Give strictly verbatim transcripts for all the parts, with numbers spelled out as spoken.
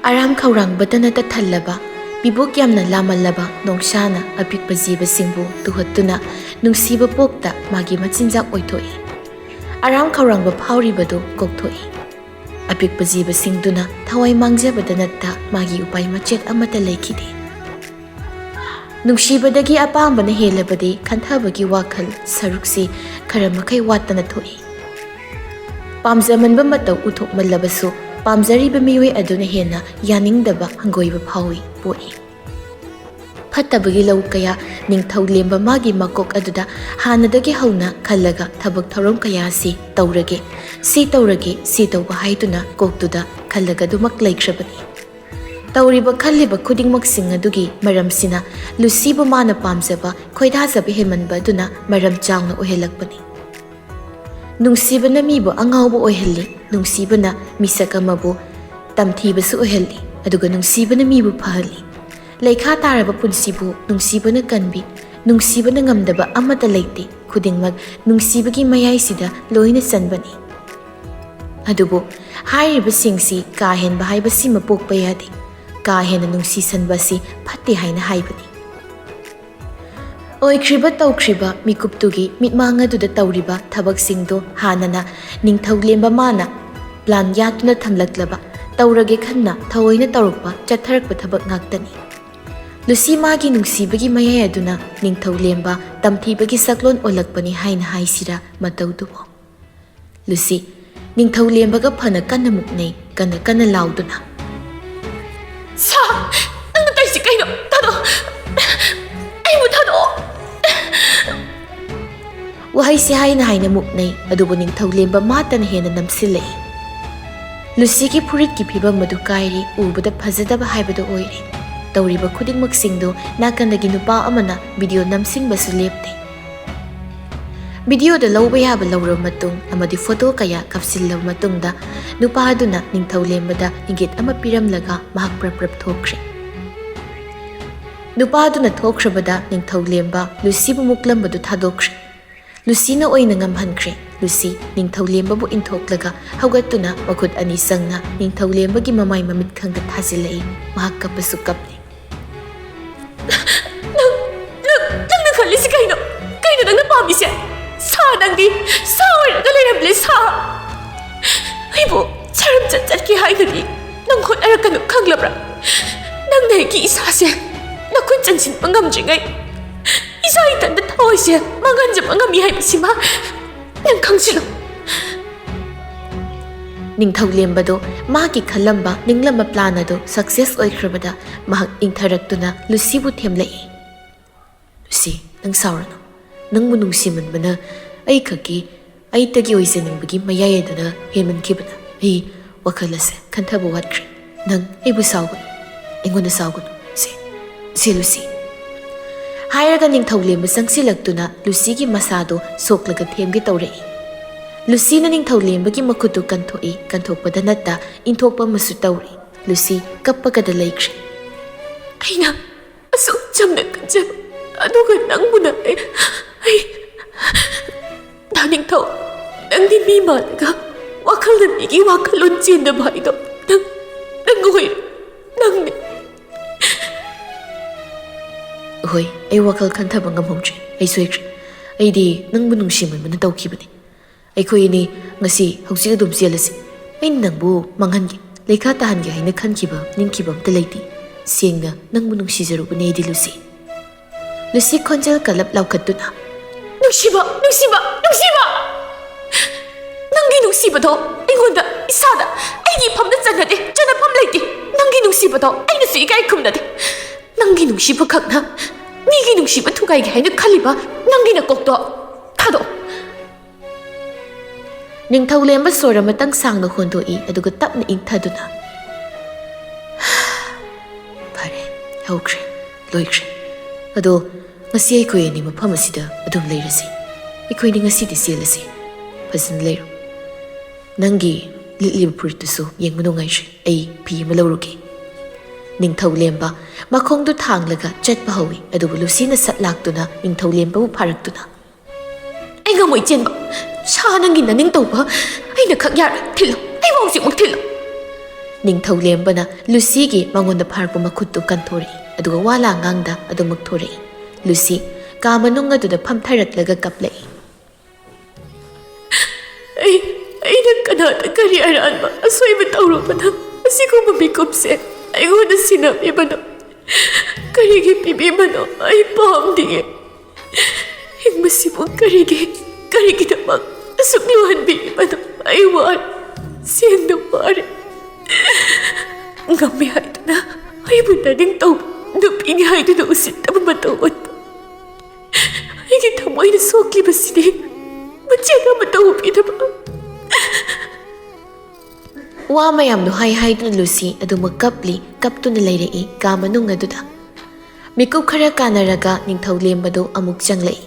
ꯑꯔꯥꯝ ꯈꯧꯔꯥꯡꯕꯇꯅ ꯇꯠꯊꯜꯂꯕ, ꯄꯤꯕꯨꯛ ꯌꯥꯝꯅ ꯂꯥꯝꯃꯜꯂꯕ ꯅꯣꯡꯁꯥꯅ ꯑꯄꯤꯛꯄ ꯖꯤꯕꯁꯤꯡꯕꯨ ꯇꯨꯍꯠꯇꯨꯅ ꯅꯨꯡꯁꯤꯕ ꯄꯣꯛꯇ ꯃꯥꯒꯤ ꯃꯆꯤꯟꯖꯥꯛ ꯑꯣꯏꯊꯣꯛꯏ꯫ ꯑꯔꯥꯝ ꯈꯧꯔꯥꯡꯕ ꯐꯥꯎꯔꯤꯕꯗꯨ ꯀꯣꯛꯊꯣꯛꯏ꯫ ꯑꯄꯤꯛꯄ ꯖꯤꯕꯁꯤꯡꯗꯨꯅ ꯊꯋꯥꯏ ꯃꯥꯡꯖꯕꯗ ꯅꯠꯇ ꯃꯥꯒꯤ ꯎꯄꯥꯏ ꯃꯆꯦꯠ ꯑꯃꯠꯇ ꯂꯩꯈꯤꯗꯦ꯫ ꯅꯨꯡꯁꯤꯕꯗꯒꯤ ꯑꯄꯥꯝꯕꯅ ꯍꯦꯜꯂꯕꯗꯤ ꯈꯟꯊꯕꯒꯤ ꯋꯥꯈꯜ ꯁꯔꯨꯛꯁꯤ ꯈꯔ ꯃꯈꯩ ꯋꯥꯠꯇꯅ ꯊꯣꯛꯏ꯫ ꯄꯥꯝꯖꯃꯟꯕ ꯃꯇꯧ ꯎꯊꯣꯛꯃꯜꯂꯕꯁꯨ ꯄꯥꯝꯖꯔꯤꯕ ꯃꯤꯑꯣꯏ ꯑꯗꯨꯅ ꯍꯦꯟꯅ ꯌꯥꯅꯤꯡꯗꯕ ꯍꯪꯒꯣꯏꯕ ꯐꯥꯎꯏ, ꯄꯣꯛꯏ꯫ ꯐꯠꯇꯕꯒꯤ ꯂꯧ ꯀꯌꯥ ꯅꯤꯡꯊꯧ ꯂꯦꯝꯕ ꯃꯥꯒꯤ ꯃꯀꯣꯛ ꯑꯗꯨꯗ ꯍꯥꯟꯅꯗꯒꯤ ꯍꯧꯅ ꯈꯜꯂꯒ ꯊꯕꯛ ꯊꯧꯔꯝ ꯀꯌꯥ ꯑꯁꯤ ꯇꯧꯔꯒꯦ, ꯁꯤ ꯇꯧꯔꯒꯦ, ꯁꯤ ꯇꯧꯕ ꯍꯥꯏꯗꯨꯅ ꯀꯣꯛꯇꯨꯗ ꯈꯜꯂꯒ ꯑꯗꯨꯃꯛ ꯂꯩꯈ꯭ꯔꯕꯅꯤ꯫ ꯇꯧꯔꯤꯕ ꯈꯜꯂꯤꯕ ꯈꯨꯗꯤꯡꯃꯛꯁꯤꯡ ꯑꯗꯨꯒꯤ ꯃꯔꯝꯁꯤꯅ ꯂꯨꯁꯤꯕꯨ ꯃꯥꯅ ꯄꯥꯝꯖꯕ, ꯈꯣꯏꯗꯥꯖꯕ ꯍꯦꯟꯃꯟꯕ ꯑꯗꯨꯅ ꯃꯔꯝ ꯆꯥꯎꯅ ꯑꯣꯏꯍꯜꯂꯛꯄꯅꯤ꯫ ꯅꯨꯡꯁꯤꯕꯅ ꯃꯤꯕꯨ ꯑꯉꯥꯎꯕ ꯑꯣꯏꯍꯜꯂꯤ, ꯅꯨꯡꯁꯤꯕꯅ ꯃꯤꯁꯛ ꯑꯃꯕꯨ ꯇꯝꯊꯤꯕꯁꯨ ꯑꯣꯏꯍꯜꯂꯤ, ꯑꯗꯨꯒ ꯅꯨꯡꯁꯤꯕꯅ ꯃꯤꯕꯨ ꯐꯍꯜꯂꯤ꯫ ꯂꯩꯈꯥ ꯇꯥꯔꯕ ꯄꯨꯟꯁꯤꯕꯨ ꯅꯨꯡꯁꯤꯕꯅ ꯀꯟꯕꯤ, ꯅꯨꯡꯁꯤꯕꯅ ꯉꯝꯗꯕ ꯑꯃꯠꯇ ꯂꯩꯇꯦ, ꯈꯨꯗꯤꯡꯃꯛ ꯅꯨꯡꯁꯤꯕꯒꯤ ꯃꯌꯥꯏꯁꯤꯗ ꯂꯣꯏꯅ ꯆꯟꯕꯅꯤ꯫ ꯑꯗꯨꯕꯨ ꯍꯥꯏꯔꯤꯕꯁꯤꯡꯁꯤ ꯀꯥ ꯍꯦꯟꯕ ꯍꯥꯏꯕꯁꯤꯃ ꯄꯣꯛꯄ ꯌꯥꯗꯦ꯫ ꯀꯥ ꯍꯦꯟꯅ ꯅꯨꯡꯁꯤꯁꯟꯕ ꯑꯁꯤ ꯐꯠꯇꯦ ꯍꯥꯏꯅ ꯍꯥꯏꯕꯅꯤ꯫ ꯑꯣꯏꯈ꯭ꯔꯤꯕ ꯇꯧꯈ꯭ꯔꯤꯕ ꯃꯤꯀꯨꯞꯇꯨꯒꯤ ꯃꯤꯠꯃꯥꯡ ꯑꯗꯨꯗ ꯇꯧꯔꯤꯕ ꯊꯕꯛꯁꯤꯡꯗꯨ ꯍꯥꯟꯅꯅ ꯅꯤꯡꯊꯧ ꯂꯦꯝꯕ ꯃꯥꯅ ꯄ꯭ꯂꯥꯟ ꯌꯥꯠꯇꯨꯅ ꯊꯝꯂꯛꯂꯕ, ꯇꯧꯔꯒꯦ ꯈꯟꯅ ꯊꯑꯣꯏꯅ ꯇꯧꯔꯛꯄ, ꯆꯠꯊꯔꯛꯄ ꯊꯕꯛ ꯉꯥꯛꯇꯅꯤ꯫ ꯂꯨꯁꯤ ꯃꯥꯒꯤ ꯅꯨꯡꯁꯤꯕꯒꯤ ꯃꯌꯥꯏ ꯑꯗꯨꯅ ꯅꯤꯡꯊꯧ ꯂꯦꯝꯕ ꯇꯝꯊꯤꯕꯒꯤ ꯁꯛꯂꯣꯟ ꯑꯣꯜꯂꯛꯄꯅꯤ ꯍꯥꯏꯅ ꯍꯥꯏꯁꯤꯔꯥ ꯃꯇꯧꯗꯨꯕꯨ꯫ ꯂꯨꯁꯤ ꯅꯤꯡꯊꯧ ꯂꯦꯝꯕꯒ ꯐꯅ ꯀꯟꯅ ꯃꯨꯛꯅꯩ, ꯀꯟꯅ ꯀꯟꯅ ꯂꯥꯎꯗꯨꯅ꯫ "ꯁꯥ, ꯅꯪꯅ ꯇꯧꯔꯤꯁꯤ ꯀꯩꯅꯣ? ꯊꯥꯗꯣꯛꯑꯣ! ꯑꯩꯕꯨ ꯊꯥꯗꯣꯛꯑꯣ!" ꯋꯥꯍꯩꯁꯤ ꯍꯥꯏꯅ ꯍꯥꯏꯅ ꯃꯨꯛꯅꯩ, ꯑꯗꯨꯕꯨ ꯅꯤꯡꯊꯧ ꯂꯦꯝꯕ ꯃꯥꯇꯅ ꯍꯦꯟꯅ ꯅꯝꯁꯤꯜꯂꯛꯏ꯫ ꯂꯨꯁꯤꯒꯤ ꯐꯨꯔꯤꯠꯀꯤ ꯐꯤꯕꯝ ꯑꯗꯨ ꯀꯥꯏꯔꯦ, ꯎꯕꯗ ꯐꯖꯗꯕ ꯍꯥꯏꯕꯗꯨ ꯑꯣꯏꯔꯦ꯫ ꯇꯧꯔꯤꯕ ꯈꯨꯗꯤꯡꯃꯛꯁꯤꯡꯗꯨ ꯅꯥꯀꯟꯗꯒꯤ ꯅꯨꯄꯥ ꯑꯃꯅ ꯚꯤꯗꯤꯑꯣ ꯅꯝꯁꯤꯟꯕꯁꯨ ꯂꯦꯞꯇꯦ꯫ ꯚꯤꯗꯤꯑꯣꯗ ꯂꯧꯕ ꯌꯥꯕ ꯂꯧꯔꯕ ꯃꯇꯨꯡ ꯑꯃꯗꯤ ꯐꯣꯇꯣ ꯀꯌꯥ ꯀꯥꯞꯁꯤꯜꯂꯕ ꯃꯇꯨꯡꯗ, ꯅꯨꯄꯥ ꯑꯗꯨꯅ ꯅꯤꯡꯊꯧ ꯂꯦꯝꯕꯗ ꯏꯪꯒꯤꯠ ꯑꯃ ꯄꯤꯔꯝꯂꯒ ꯃꯍꯥꯛ ꯄ꯭ꯔꯞ ꯄ꯭ꯔꯞ ꯊꯣꯛꯈ꯭ꯔꯦ꯫ ꯅꯨꯄꯥ ꯑꯗꯨꯅ ꯊꯣꯛꯈ꯭ꯔꯕꯗ ꯅꯤꯡꯊꯧ ꯂꯦꯝꯕ ꯂꯨꯁꯤꯕꯨ ꯃꯨꯛꯂꯝꯕꯗꯨ ꯊꯥꯗꯣꯛꯈ꯭ꯔꯦ꯫ ꯂꯨꯁꯤꯅ ꯑꯣꯏꯅ ꯉꯝꯍꯟꯈ꯭ꯔꯦ꯫ ꯂꯨꯁꯤ ꯅꯤꯡꯊꯧꯂꯦꯝꯕꯕꯨ ꯏꯟꯊꯣꯛꯂꯒ ꯍꯧꯒꯠꯇꯨꯅ ꯃꯈꯨꯠ ꯑꯅꯤ ꯆꯪꯅ ꯅꯤꯡꯊꯧꯂꯦꯝꯕꯒꯤ ꯃꯃꯥꯏ ꯃꯃꯤꯠ ꯈꯪꯗ ꯊꯥꯖꯤꯜꯂꯛꯏ꯫ ꯃꯍꯥꯛ ꯀꯞꯄꯁꯨ ꯀꯞꯂꯤ꯫ ꯅꯪ, ꯅꯪ, ꯅꯪꯅ ꯈꯜꯂꯤꯁꯤ ꯀꯩꯅꯣ? ꯀꯩꯅꯣ ꯅꯪꯅ ꯄꯥꯝꯃꯤꯁꯦ? ꯁꯥ, ꯅꯪꯗꯤ ꯁꯥ ꯑꯣꯏꯔꯒ ꯂꯩꯔꯝꯂꯦ, ꯁꯥ꯫ ꯑꯩꯕꯨ ꯁꯔꯝ ꯆꯠ ꯆꯠꯀꯦ ꯍꯥꯏꯅꯗꯤ ꯅꯪ ꯍꯣꯠꯅꯔꯛꯀꯅꯨ, ꯈꯪꯂꯕ꯭ꯔꯥ? ꯅꯪꯅ ꯑꯩꯒꯤ ꯏꯁꯥꯁꯦ ꯅꯈꯨꯠ ꯆꯟꯁꯤꯟꯕ ꯉꯝꯗ꯭ꯔꯤꯉꯩ ꯏꯁꯥ ꯏꯊꯟꯇ ꯊꯋꯥꯏꯁꯦ ꯃꯥꯡꯍꯟꯖꯕ ꯉꯝꯃꯤ ꯍꯥꯏꯕꯁꯤꯃ ꯅꯪ ꯈꯪꯁꯤꯜꯂꯨ꯫ ꯅꯤꯡꯊꯧꯂꯦꯝꯕꯗꯣ ꯃꯥꯒꯤ ꯈꯜꯂꯝꯕ ꯅꯤꯡꯂꯝꯕ plan ꯑꯗꯨ success ꯑꯣꯏꯈ꯭ꯔꯕꯗ ꯃꯍꯥꯛ ꯏꯪꯊꯔꯛꯇꯨꯅ ꯂꯨꯁꯤꯕꯨ ꯊꯦꯝꯂꯛꯏ꯫ ꯂꯨꯁꯤ, ꯅꯪ ꯁꯥꯎꯔꯅꯨ꯫ ꯅꯪꯕꯨ ꯅꯨꯡꯁꯤꯃꯟꯕꯅ ꯑꯩ ꯈꯛꯀꯤ, ꯑꯩꯇꯒꯤ ꯑꯣꯏꯖꯅꯤꯡꯕꯒꯤ ꯃꯌꯥꯏ ꯑꯗꯨꯅ ꯍꯦꯟꯃꯟꯈꯤꯕꯅ ꯑꯩ ꯋꯥꯈꯜ ꯑꯁꯦ ꯈꯟꯊꯕ ꯋꯥꯠꯈ꯭ꯔꯦ꯫ ꯅꯪ ꯑꯩꯕꯨ ꯁꯥꯎꯒꯅꯨ, ꯑꯩꯉꯣꯟꯗ ꯁꯥꯎꯒꯅꯨ꯫ ꯁꯦ, ꯁꯦ ꯂꯨꯁꯤ꯫ ꯍꯥꯏꯔꯒ ꯅꯤꯡꯊꯧꯂꯦꯝꯕ ꯆꯪꯁꯤꯜꯂꯛꯇꯨꯅ ꯂꯨꯁꯤꯒꯤ ꯃꯁꯥꯗꯣ ꯁꯣꯛꯂꯒ ꯊꯦꯝꯒꯦ ꯇꯧꯔꯛꯏ꯫ ꯂꯨꯁꯤꯅ ꯅꯤꯡꯊꯧꯂꯦꯝꯕꯒꯤ ꯃꯈꯨꯠꯇꯨ ꯀꯟꯊꯣꯛꯏ, ꯀꯟꯊꯣꯛꯄꯗ ꯅꯠꯇ ꯏꯟꯊꯣꯛꯄ ꯑꯃꯁꯨ ꯇꯧꯔꯤ꯫ ꯂꯨꯁꯤ ꯀꯞꯄꯒꯗ ꯂꯩꯈ꯭ꯔꯦ꯫ ꯑꯩꯅ ꯑꯁꯨꯛ ꯆꯝꯅ ꯈꯟꯖꯕ, ꯑꯗꯨꯒ ꯅꯪꯕꯨꯅ ꯑꯩ, ꯑꯩ, ꯗꯥ ꯅꯤꯡꯊꯧ, ꯅꯪꯗꯤ ꯃꯤ ꯃꯥꯜꯂꯒ ꯋꯥꯈꯜꯅ ꯃꯤꯒꯤ ꯋꯥꯈꯜꯂꯣꯟ ꯆꯦꯟꯗꯕ ꯍꯥꯏꯗꯣ ꯅꯪ, ꯅꯪ ꯑꯣꯏꯔꯦ, ꯅꯪꯅꯦ꯫ ꯍꯣꯏ, ꯑꯩ ꯋꯥꯈꯜ ꯈꯟꯊꯕ ꯉꯝꯍꯧꯗ꯭ꯔꯦ, ꯑꯩ ꯁꯣꯏꯈ꯭ꯔꯦ꯫ ꯑꯩꯗꯤ ꯅꯪꯕꯨ ꯅꯨꯡꯁꯤꯃꯟꯕꯅ ꯇꯧꯈꯤꯕꯅꯤ꯫ ꯑꯩꯈꯣꯏ ꯑꯅꯤ ꯉꯁꯤ ꯍꯧꯖꯤꯛ ꯑꯗꯨꯝ ꯆꯦꯜꯂꯁꯤ꯫ ꯑꯩꯅ ꯅꯪꯕꯨ ꯃꯥꯡꯍꯟꯒꯦ, ꯂꯩꯈꯥ ꯇꯥꯍꯟꯒꯦ ꯍꯥꯏꯅ ꯈꯟꯈꯤꯕ, ꯅꯤꯡꯈꯤꯕ ꯑꯝꯇ ꯂꯩꯇꯦ꯫ ꯁꯦꯡꯅ ꯅꯪꯕꯨ ꯅꯨꯡꯁꯤꯖꯔꯨꯕꯅꯦ ꯑꯩꯗꯤ, ꯂꯨꯁꯤ꯫ ꯂꯨꯁꯤ ꯈꯣꯟꯖꯦꯜ ꯀꯜꯂꯞ ꯂꯥꯎꯈꯠꯇꯨꯅ, "ꯅꯨꯡꯁꯤꯕ, ꯅꯨꯡꯁꯤꯕ, ꯅꯨꯡꯁꯤꯕ! ꯅꯪꯒꯤ ꯅꯨꯡꯁꯤꯕꯗꯣ ꯑꯩꯉꯣꯟꯗ, ꯏꯁꯥꯗ, ꯑꯩꯒꯤ ꯏꯐꯝꯗ ꯆꯟꯅꯗꯦ, ꯆꯟꯅꯐꯝ ꯂꯩꯇꯦ꯫ ꯅꯪꯒꯤ ꯅꯨꯡꯁꯤꯕꯗꯣ ꯑꯩꯅꯁꯨ ꯏꯀꯥꯏ ꯈꯨꯝꯅꯗꯦ꯫ ꯅꯪꯒꯤ ꯅꯨꯡꯁꯤꯕ ꯈꯛꯅ ꯃꯤꯒꯤ ꯅꯨꯡꯁꯤꯕ ꯊꯨꯒꯥꯏꯒꯦ ꯍꯥꯏꯅ ꯈꯜꯂꯤꯕ ꯅꯪꯒꯤ ꯅꯀꯣꯛꯇꯣ ꯊꯥꯗꯣꯛꯑꯣ꯫" ꯅꯤꯡꯊꯧꯂꯦꯝꯕ ꯁꯣꯔ ꯑꯃꯇꯪ ꯁꯥꯡꯅ ꯍꯣꯟꯗꯣꯛꯏ, ꯑꯗꯨꯒ ꯇꯞꯅ ꯏꯪꯊꯗꯨꯅ, "ꯐꯔꯦ, ꯍꯧꯈ꯭ꯔꯦ, ꯂꯣꯏꯈ꯭ꯔꯦ꯫ ꯑꯗꯣ ꯉꯁꯤ ꯑꯩꯈꯣꯏ ꯑꯅꯤ ꯃꯐꯝ ꯑꯁꯤꯗ ꯑꯗꯨꯝ ꯂꯩꯔꯁꯤ꯫ ꯑꯩꯈꯣꯏꯅꯤ ꯉꯁꯤꯗꯤ ꯆꯦꯜꯂꯁꯤ꯫ ꯐꯖꯅ ꯂꯩꯔꯣ꯫ ꯅꯪꯒꯤ ꯂꯤꯠꯂꯤꯕ ꯐꯨꯔꯤꯠꯇꯨꯁꯨ ꯌꯦꯡꯕ ꯅꯨꯡꯉꯥꯏꯇ꯭ꯔꯦ꯫ ꯑꯩ ꯐꯤ ꯑꯃ ꯂꯧꯔꯨꯒꯦ꯫" ꯅꯤꯡꯊꯧꯂꯦꯝꯕ ꯃꯈꯣꯡꯗꯨ ꯊꯥꯡꯂꯒ ꯆꯠꯄ ꯍꯧꯏ, ꯑꯗꯨꯕꯨ ꯂꯨꯁꯤꯅ ꯁꯠ ꯂꯥꯛꯇꯨꯅ ꯅꯤꯡꯊꯧꯂꯦꯝꯕꯕꯨ ꯐꯥꯔꯛꯇꯨꯅ, "ꯑꯩ ꯉꯝꯃꯣꯏ ꯆꯦꯟꯕ꯫ ꯁꯥ ꯅꯪꯒꯤ ꯅꯅꯤꯡ ꯇꯧꯕ, ꯑꯩꯅ ꯈꯛ ꯌꯥꯔꯣꯏ, ꯊꯤꯜꯂꯣ, ꯑꯩꯕꯨ ꯍꯧꯖꯤꯛꯃꯛ ꯊꯤꯜꯂꯣ꯫ ꯅꯤꯡꯊꯧ ꯂꯦꯝꯕꯅ ꯂꯨꯁꯤꯒꯤ ꯃꯉꯣꯟꯗ ꯐꯥꯔꯛꯄ ꯃꯈꯨꯠꯇꯨ ꯀꯟꯊꯣꯔꯛꯏ, ꯑꯗꯨꯒ ꯋꯥ ꯂꯥꯡ ꯉꯥꯡꯗ ꯑꯗꯨꯃꯛ ꯊꯣꯔꯛꯏ꯫ ꯂꯨꯁꯤ ꯀꯥ ꯃꯅꯨꯡ ꯑꯗꯨꯗ ꯐꯝꯊꯔꯛꯂꯒ ꯀꯞꯂꯛꯏ꯫ ꯑꯩ, ꯑꯩꯅ ꯀꯅꯥꯗ ꯀꯔꯤ ꯑꯔꯥꯟꯕ ꯑꯁꯣꯏꯕ ꯇꯧꯔꯨꯕꯅꯣ? ꯑꯁꯤꯒꯨꯝꯕ ꯃꯤꯀꯨꯞꯁꯦ ꯑꯩꯉꯣꯟꯗ ꯁꯤꯟꯅꯕꯤꯕꯅꯣ? ꯀꯔꯤꯒꯤ ꯄꯤꯕꯤꯕꯅꯣ? ꯑꯩ ꯄꯥꯝꯗꯤꯌꯦ꯫ ꯍꯤꯡꯕꯁꯤꯕꯨ ꯀꯔꯤꯒꯤ, ꯀꯔꯤꯒꯤꯗꯃꯛ ꯑꯁꯨꯛ ꯂꯨꯍꯟꯕꯤꯔꯤꯕꯅꯣ? ꯑꯩ ꯋꯥꯔꯦ, ꯁꯦꯡꯅ ꯋꯥꯔꯦ꯫ ꯉꯝꯃꯤ ꯍꯥꯏꯗꯨꯅ ꯑꯩꯕꯨ ꯅꯅꯤꯡ ꯇꯧꯕ ꯅꯨꯄꯤꯅꯤ ꯍꯥꯏꯗꯨꯅ ꯎꯁꯤꯠꯇꯕ ꯃꯇꯧ ꯎꯠꯄ꯫ ꯑꯩꯒꯤ ꯊꯃꯣꯏꯅ ꯁꯣꯛꯂꯤꯕꯁꯤꯗꯤ ꯃꯆꯦꯠ ꯑꯃꯠꯇ ꯎꯕꯤꯗꯕ꯫ ꯋꯥ ꯃꯌꯥꯝꯗꯣ ꯍꯥꯏ ꯍꯥꯏꯗꯨꯅ ꯂꯨꯁꯤ ꯑꯗꯨꯃꯛ ꯀꯞꯂꯤ, ꯀꯞꯇꯨꯅ ꯂꯩꯔꯛꯏ ꯀꯥ ꯃꯅꯨꯡ ꯑꯗꯨꯗ꯫ ꯃꯤꯀꯨꯞ ꯈꯔ ꯀꯥꯟꯅꯔꯒ ꯅꯤꯡꯊꯧ ꯂꯦꯝꯕꯗꯨ ꯑꯃꯨꯛ ꯆꯪꯂꯛꯏ꯫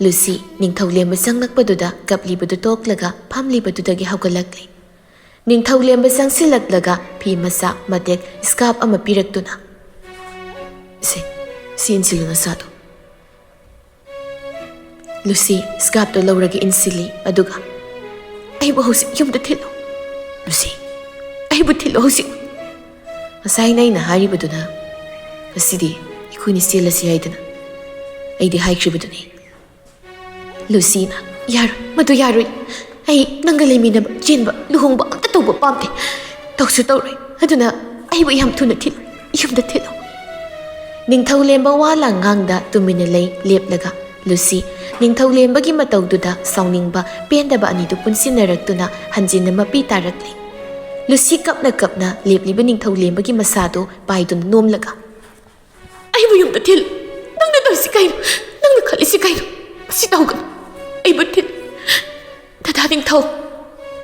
ꯂꯨꯁꯤ ꯅꯤꯡꯊꯧ ꯂꯦꯝꯕ ꯆꯪꯂꯛꯄꯗꯨꯗ ꯀꯞꯂꯤꯕꯗꯨ ꯇꯣꯛꯂꯒ ꯐꯝꯂꯤꯕꯗꯨꯗꯒꯤ ꯍꯧꯒꯠꯂꯛꯂꯤ꯫ ꯅꯤꯡꯊꯧ ꯂꯦꯝꯕ ꯆꯪꯁꯤꯜꯂꯛꯂꯒ ꯐꯤ ꯃꯆꯥ ꯃꯇꯦꯛ ꯁ꯭ꯀꯥꯔꯐ ꯑꯃ ꯄꯤꯔꯛꯇꯨꯅ, "ꯁꯦ, ꯁꯤ ꯏꯟꯁꯤꯜꯂꯨ ꯅꯁꯥꯗꯣ꯫" ꯂꯨꯁꯤ ꯁ꯭ꯀꯥꯔꯐꯇꯣ ꯂꯧꯔꯒ ꯏꯟꯁꯤꯜꯂꯤ, ꯑꯗꯨꯒ, "ꯑꯩꯕꯨ ꯍꯧꯖꯤꯛ ꯌꯨꯝꯗ ꯊꯤꯜꯂꯨ꯫ ꯂꯨꯁꯤ, ꯑꯩꯕꯨ ꯊꯤꯜꯂꯨ ꯍꯧꯖꯤꯛ꯫" "ꯉꯁꯥꯏꯅ ꯑꯩꯅ ꯍꯥꯏꯔꯤꯕꯗꯨꯅ ꯉꯁꯤꯗꯤ ꯑꯩꯈꯣꯏꯅꯤ ꯆꯦꯜꯂꯁꯤ ꯍꯥꯏꯗꯅ ꯑꯩꯗꯤ ꯍꯥꯏꯈ꯭ꯔꯤꯕꯗꯨꯅꯤ꯫" ꯂꯨꯁꯤꯅ, "ꯌꯥꯔꯣꯏ, ꯃꯗꯨ ꯌꯥꯔꯣꯏ꯫ ꯑꯩ ꯅꯪꯒ ꯂꯩꯃꯤꯟꯅꯕ, ꯆꯦꯟꯕ, ꯂꯨꯍꯣꯡꯕ ꯑꯝꯇ ꯇꯧꯕ ꯄꯥꯝꯗꯦ꯫ ꯇꯧꯁꯨ ꯇꯧꯔꯣꯏ꯫ ꯑꯗꯨꯅ ꯑꯩꯕꯨ ꯌꯥꯝ ꯊꯨꯅ ꯊꯤꯜꯂꯨ, ꯌꯨꯝꯗ ꯊꯤꯜꯂꯨ꯫" ꯅꯤꯡꯊꯧ ꯂꯦꯝꯕ ꯋꯥ ꯂꯥꯡ ꯉꯥꯡꯗ ꯇꯨꯃꯤꯟꯅ ꯂꯩ ꯂꯦꯞꯂꯒ꯫ ꯂꯨꯁꯤ ꯅꯤꯡꯊꯧ ꯂꯦꯝꯕꯒꯤ ꯃꯇꯧꯗꯨꯗ ꯁꯥꯎꯅꯤꯡꯕ, ꯄꯦꯟꯗꯕ ꯑꯅꯤꯗꯨ ꯄꯨꯟꯁꯤꯟꯅꯔꯛꯇꯨꯅ ꯍꯟꯖꯤꯟꯅ ꯃꯄꯤ ꯇꯥꯔꯛꯂꯤ꯫ ꯂꯨꯁꯤ ꯀꯞꯅ ꯀꯞꯅ ꯂꯦꯞꯂꯤꯕ ꯅꯤꯡꯊꯧ ꯂꯦꯝꯕꯒꯤ ꯃꯁꯥꯗꯨ ꯄꯥꯏꯗꯨꯅ ꯅꯣꯝꯂꯒ, "ꯑꯩꯕꯨ ꯌꯨꯝꯗ ꯊꯤꯜꯂꯨ꯫ ꯅꯪꯅ ꯇꯧꯔꯤꯁꯤ ꯀꯩꯅꯣ? ꯅꯪꯅ ꯈꯜꯂꯤꯁꯤ ꯀꯩꯅꯣ? ꯃꯁꯤ ꯇꯧꯒꯅꯨ꯫ ꯑꯩꯕꯨ ꯊꯤꯜꯂꯨ꯫ ꯗꯗꯥ ꯅꯤꯡꯊꯧ,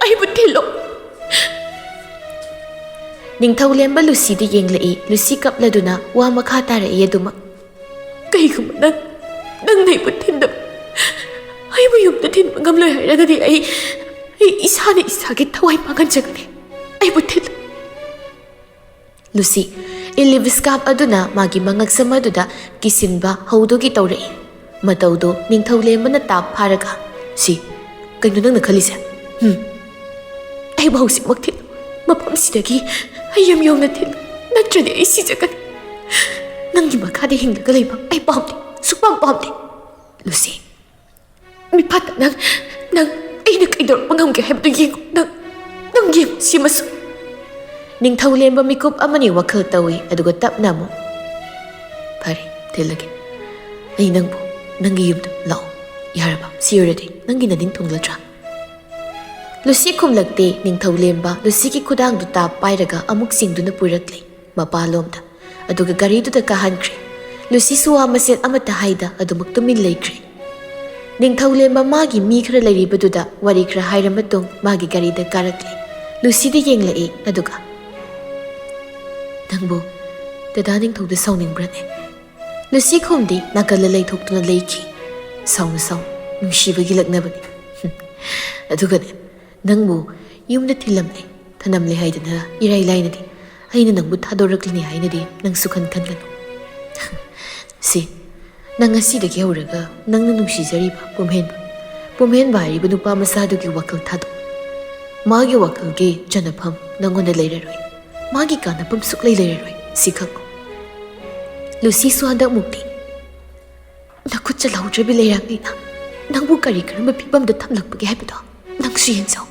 ꯑꯩꯕꯨ ꯊꯤꯜꯂꯣ꯫" ꯅꯤꯡꯊꯧ ꯂꯦꯝꯕ ꯂꯨꯁꯤꯗ ꯌꯦꯡꯂꯛꯏ꯫ ꯂꯨꯁꯤ ꯀꯞꯂꯗꯨꯅ ꯋꯥ ꯃꯈꯥ ꯇꯥꯔꯛꯏ ꯑꯗꯨꯃꯛ꯫ "ꯀꯩꯒꯨꯝꯕ ꯅꯪ, ꯅꯪꯅ ꯑꯩꯕꯨ ꯊꯤꯟꯗꯕ, ꯑꯩꯕꯨ ꯌꯨꯝꯗ ꯊꯤꯟꯕ ꯉꯝꯂꯣꯏ ꯍꯥꯏꯔꯒꯗꯤ ꯑꯩ, ꯑꯩ ꯏꯁꯥꯅ ꯏꯁꯥꯒꯤ ꯊꯋꯥꯏ ꯃꯥꯡꯍꯟꯖꯒꯅꯤ꯫ ꯑꯩꯕꯨ ꯊꯤꯜꯂꯨ꯫" ꯂꯨꯁꯤ, ꯏꯜꯂꯤꯕ ꯁ꯭ꯀꯥꯔꯐ ꯑꯗꯨꯅ ꯃꯥꯒꯤ ꯃꯉꯛꯁꯝ ꯑꯗꯨꯗ ꯀꯤꯁꯤꯟꯕ ꯍꯧꯗꯨꯒꯤ ꯇꯧꯔꯛꯏ꯫ ꯃꯇꯧꯗꯨ ꯅꯤꯡꯊꯧ ꯂꯦꯝꯕꯅ ꯇꯥꯞ ꯐꯥꯔꯒ, "ꯁꯤ, ꯀꯩꯅꯣ ꯅꯪꯅ ꯈꯜꯂꯤꯁꯦ? ꯎꯝ? ꯑꯩꯕꯨ ꯍꯧꯖꯤꯛꯃꯛ ꯊꯤꯜꯂꯨ꯫ ꯃꯐꯝꯁꯤꯗꯒꯤ ꯑꯩ ꯌꯨꯝ ꯌꯧꯅ ꯊꯤꯜꯂꯨ꯫ ꯅꯠꯇ꯭ꯔꯗꯤ ꯑꯩ ꯁꯤꯖꯒꯅꯤ꯫ ꯅꯪꯒꯤ ꯃꯈꯥꯗ ꯍꯤꯡꯂꯒ ꯂꯩꯕ ꯑꯩ ꯄꯥꯝꯗꯦ꯫ ꯁꯨꯛꯄꯥꯝ ꯄꯥꯝꯗꯦ꯫ ꯂꯨꯁꯤ, ꯃꯤꯐꯠꯇ ꯅꯪ, ꯅꯪ ꯑꯩꯅ ꯀꯩꯗꯧꯔꯛꯄ ꯉꯝꯒꯦ ꯍꯥꯏꯕꯗꯨ ꯌꯦꯡꯉꯨ꯫ ꯅꯪ, ꯅꯪ ꯌꯦꯡꯉꯨ ꯁꯤꯃꯁꯨ꯫ ꯅꯤꯡꯊꯧꯂꯦꯝꯕ ꯃꯤꯀꯨꯞ ꯑꯃꯅꯤ ꯋꯥꯈꯜ ꯇꯧꯏ, ꯑꯗꯨꯒ ꯇꯞꯅ ꯑꯃꯨꯛ, "ꯐꯔꯦ, ꯊꯤꯜꯂꯒꯦ꯫ ꯑꯩ ꯅꯪꯕꯨ ꯅꯪꯒꯤ ꯌꯨꯝꯗ ꯂꯥꯛꯑꯣ꯫ ꯌꯥꯔꯕ? ꯁꯤ ꯑꯣꯏꯔꯗꯤ ꯅꯪꯒꯤ ꯅꯅꯤꯡ ꯊꯨꯡꯂꯗ꯭ꯔꯥ?" ꯂꯨꯁꯤ ꯈꯨꯝꯂꯛꯇꯦ꯫ ꯅꯤꯡꯊꯧꯂꯦꯝꯕ ꯂꯨꯁꯤꯒꯤ ꯈꯨꯗꯥꯡꯗꯨ ꯇꯥꯞ ꯄꯥꯏꯔꯒ ꯑꯃꯨꯛ ꯆꯤꯡꯗꯨꯅ ꯄꯨꯔꯛꯂꯦ ꯃꯄꯥꯂꯣꯝꯗ, ꯑꯗꯨꯒ ꯒꯥꯔꯤꯗꯨꯗ ꯀꯥꯍꯟꯈ꯭ꯔꯦ꯫ ꯂꯨꯁꯤꯁꯨ ꯋꯥ ꯃꯆꯦꯠ ꯑꯃꯠꯇ ꯍꯥꯏꯗ ꯑꯗꯨꯃꯛ ꯇꯨꯃꯤꯟ ꯂꯩꯈ꯭ꯔꯦ꯫ ꯅꯤꯡꯊꯧꯂꯦꯝꯕ ꯃꯥꯒꯤ ꯃꯤ ꯈꯔ ꯂꯩꯔꯤꯕꯗꯨꯗ ꯋꯥꯔꯤ ꯈꯔ ꯍꯥꯏꯔ ꯃꯇꯨꯡ ꯃꯥꯒꯤ ꯒꯥꯔꯤꯗ ꯀꯥꯔꯛꯂꯦ꯫ ꯂꯨꯁꯤꯗ ꯌꯦꯡꯂꯛꯏ, ꯑꯗꯨꯒ, "ꯅꯪꯕꯨ ꯗꯗꯥ ꯅꯤꯡꯊꯧꯗ ꯁꯥꯎꯅꯤꯡꯕ꯭ꯔꯅꯦ?" ꯂꯨꯁꯤ ꯈꯨꯝꯗꯦ, ꯅꯥꯀꯜꯗ ꯂꯩꯊꯣꯛꯇꯨꯅ ꯂꯩꯈꯤ꯫ "ꯁꯥꯎꯅꯨ, ꯁꯥꯎꯅꯨ, ꯅꯨꯡꯁꯤꯕꯒꯤ ꯂꯛꯅꯕꯅꯤ꯫" "ꯑꯗꯨꯒꯅꯦ, ꯅꯪꯕꯨ ꯌꯨꯝꯗ ꯊꯤꯜꯂꯝꯂꯦ, ꯊꯅꯝꯂꯦ ꯍꯥꯏꯗꯅ ꯏꯔꯥꯏ ꯂꯥꯏꯅꯗꯤ ꯑꯩꯅ ꯅꯪꯕꯨ ꯊꯥꯗꯣꯔꯛꯂꯅꯤ ꯍꯥꯏꯅꯗꯤ ꯅꯪꯁꯨ ꯈꯟ ꯈꯟꯒꯅꯨ꯫" "ꯁꯤ, ꯅꯪ ꯉꯁꯤꯗꯒꯤ ꯍꯧꯔꯒ ꯅꯪꯅ ꯅꯨꯡꯁꯤꯖꯔꯤꯕ ꯄꯨꯝꯍꯦꯟꯕ, ꯄꯨꯝꯍꯦꯟꯕ ꯍꯥꯏꯔꯤꯕ ꯅꯨꯄꯥ ꯃꯆꯥꯗꯨꯒꯤ ꯋꯥꯈꯜ ꯊꯥꯗꯣꯛ꯫ ꯃꯥꯒꯤ ꯋꯥꯈꯜꯒꯤ ꯆꯟꯅꯐꯝ ꯅꯪꯉꯣꯟꯗ ꯂꯩꯔꯔꯣꯏ꯫ ꯃꯥꯒꯤ ꯀꯥꯟꯅꯐꯝ ꯁꯨꯛꯂꯩ ꯂꯩꯔꯔꯣꯏ, ꯁꯤ ꯈꯪꯉꯨ꯫" ꯂꯨꯁꯤꯁꯨ ꯍꯟꯗꯛꯃꯨꯛꯇꯤ ꯅꯈꯨꯠ ꯆꯠꯍꯧꯗ꯭ꯔꯕꯤ ꯂꯩꯔꯥꯛꯅꯤꯅ ꯅꯪꯕꯨ ꯀꯔꯤ ꯀꯔꯝꯕ ꯐꯤꯕꯝꯗ ꯊꯝꯂꯛꯄꯒꯦ ꯍꯥꯏꯕꯗꯣ ꯅꯪꯁꯨ ꯌꯦꯡꯖꯧ꯫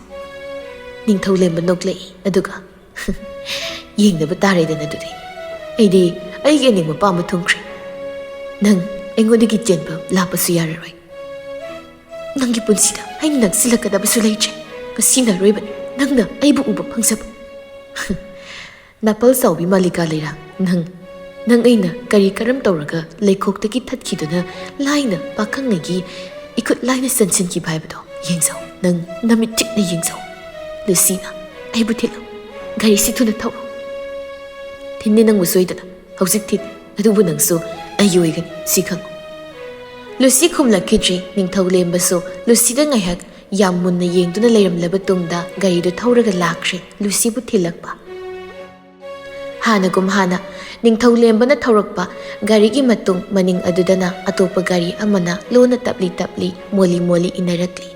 ꯅꯤꯡꯊꯧꯂꯦꯝꯕ ꯅꯣꯛꯂꯛꯏ, ꯑꯗꯨꯒ, "ꯌꯦꯡꯅꯕ ꯇꯥꯔꯦꯗꯅ ꯑꯗꯨꯗꯤ꯫ ꯑꯩꯗꯤ ꯑꯩꯒꯤ ꯑꯅꯤꯡꯕ ꯄꯥꯝꯕ ꯊꯨꯡꯈ꯭ꯔꯦ꯫ ꯅꯪ ꯑꯩꯉꯣꯟꯗꯒꯤ ꯆꯦꯟꯕ ꯂꯥꯞꯄꯁꯨ ꯌꯥꯔꯔꯣꯏ꯫ ꯅꯪꯒꯤ ꯄꯨꯟꯁꯤꯗ ꯑꯩꯅ ꯅꯛꯁꯤꯜꯂꯛꯀꯗꯕꯁꯨ ꯂꯩꯇ꯭ꯔꯦ꯫ ꯉꯁꯤꯅ ꯑꯔꯣꯏꯕꯅꯤ ꯅꯪꯅ ꯑꯩꯕꯨ ꯎꯕ ꯐꯪꯖꯕ꯫" "ꯅꯥꯄꯜ ꯆꯥꯎꯕꯤ ꯃꯥꯂꯤꯀꯥ ꯂꯩꯔꯥꯡ, ꯅꯪ, ꯅꯪ ꯑꯩꯅ ꯀꯔꯤ ꯀꯔꯝ ꯇꯧꯔꯒ ꯂꯩꯈꯣꯛꯇꯒꯤ ꯊꯠꯈꯤꯗꯨꯅ ꯂꯥꯏꯅ ꯄꯥꯈꯪꯉꯩꯒꯤ ꯏꯈꯨꯠ ꯂꯥꯏꯅ ꯆꯟꯁꯤꯟꯈꯤꯕ ꯍꯥꯏꯕꯗꯣ ꯌꯦꯡꯖꯧ꯫ ꯅꯪ ꯅꯃꯤꯠ ꯆꯤꯛꯅ ꯌꯦꯡꯖꯧ꯫ ꯂꯨꯁꯤꯅ, ꯑꯩꯕꯨ ꯊꯤꯜꯂꯨ꯫ ꯒꯥꯔꯤꯁꯤ ꯊꯨꯅ ꯊꯧꯔꯣ꯫" "ꯊꯤꯟꯅꯤ ꯅꯪꯕꯨ ꯁꯣꯏꯗꯅ꯫ ꯍꯧꯖꯤꯛ ꯊꯤꯟꯅꯤ꯫ ꯑꯗꯨꯕꯨ ꯅꯪꯁꯨ ꯑꯩꯒꯤ ꯑꯣꯏꯒꯅꯤ, ꯁꯤ ꯈꯪꯉꯨ꯫" ꯂꯨꯁꯤ ꯈꯨꯝꯂꯛꯈꯤꯗ꯭ꯔꯤ꯫ ꯅꯤꯡꯊꯧꯂꯦꯝꯕꯁꯨ ꯂꯨꯁꯤꯗ ꯉꯥꯏꯍꯥꯛ ꯌꯥꯝ ꯃꯨꯟꯅ ꯌꯦꯡꯗꯨꯅ ꯂꯩꯔꯝꯂꯕ ꯇꯨꯡꯗ ꯒꯥꯔꯤꯗꯨ ꯊꯧꯔꯒ ꯂꯥꯛꯈ꯭ꯔꯦ, ꯂꯨꯁꯤꯕꯨ ꯊꯤꯜꯂꯛꯄ꯫ ꯍꯥꯟꯅꯒꯨꯝ ꯍꯥꯟꯅ ꯅꯤꯡꯊꯧꯂꯦꯝꯕꯅ ꯊꯧꯔꯛꯄ ꯒꯥꯔꯤꯒꯤ ꯃꯇꯨꯡ ꯃꯅꯤꯡ ꯑꯗꯨꯗꯅ ꯑꯇꯣꯞꯄ ꯒꯥꯔꯤ ꯑꯃꯅ ꯂꯣꯟꯅ ꯇꯞꯂꯤ ꯇꯞꯂꯤ, ꯃꯣꯜꯂꯤ ꯃꯣꯜꯂꯤ ꯏꯟꯅꯔꯛꯂꯤ꯫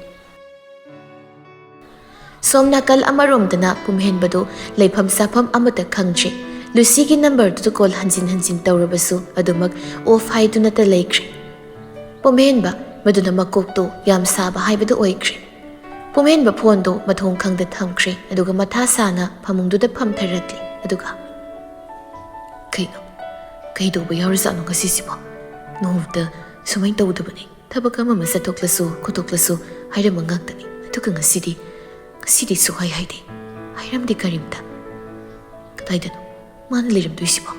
ꯁꯣꯝ ꯅꯥꯀꯜ ꯑꯃꯔꯣꯝꯗꯅ ꯄꯨꯝꯍꯦꯟꯕꯗꯨ ꯂꯩꯐꯝ ꯆꯥꯐꯝ ꯑꯃꯠꯇ ꯈꯪꯗ꯭ꯔꯤ꯫ ꯂꯨꯁꯤꯒꯤ ꯅꯝꯕꯔꯗꯨꯗ ꯀꯣꯜ ꯍꯟꯖꯤꯟ ꯍꯟꯖꯤꯟ ꯇꯧꯔꯕꯁꯨ ꯑꯗꯨꯃꯛ ꯑꯣꯐ ꯍꯥꯏꯗꯨꯅꯇ ꯂꯩꯈ꯭ꯔꯦ꯫ ꯄꯨꯝꯍꯦꯟꯕ ꯃꯗꯨꯅ ꯃꯀꯣꯛꯇꯨ ꯌꯥꯝ ꯁꯥꯕ ꯍꯥꯏꯕꯗꯨ ꯑꯣꯏꯈ꯭ꯔꯦ꯫ ꯄꯨꯝꯍꯦꯟꯕ ꯐꯣꯟꯗꯨ ꯃꯊꯣꯡ ꯈꯪꯗ ꯊꯝꯈ꯭ꯔꯦ, ꯑꯗꯨꯒ ꯃꯊꯥ ꯁꯥꯅ ꯐꯃꯨꯡꯗꯨꯗ ꯐꯝꯊꯔꯛꯂꯦ꯫ ꯑꯗꯨꯒ, "ꯀꯩꯅꯣ? ꯀꯩꯗꯧꯕ ꯌꯥꯎꯔꯖꯥꯠꯅꯣ ꯉꯁꯤꯁꯤꯕꯣ? ꯅꯣꯡꯃꯇ ꯁꯨꯃꯥꯏꯅ ꯇꯧꯗꯕꯅꯤ꯫ ꯊꯕꯛ ꯑꯃ ꯑꯃ ꯆꯠꯊꯣꯛꯂꯁꯨ ꯈꯣꯠꯇꯣꯛꯂꯁꯨ ꯍꯥꯏꯔꯝꯕ ꯉꯥꯛꯇꯅꯤ꯫ ꯑꯗꯨꯒ ꯉꯁꯤꯗꯤ, ꯉꯁꯤꯗꯤ ꯁꯨꯛꯍꯥꯏ ꯍꯥꯏꯗꯦ꯫ ꯍꯥꯏꯔꯝꯗꯦ ꯀꯔꯤꯝꯇ꯫ ꯀꯗꯥꯏꯗꯅꯣ ꯃꯥꯅ ꯂꯩꯔꯝꯗꯣꯏꯁꯤꯕꯣ?"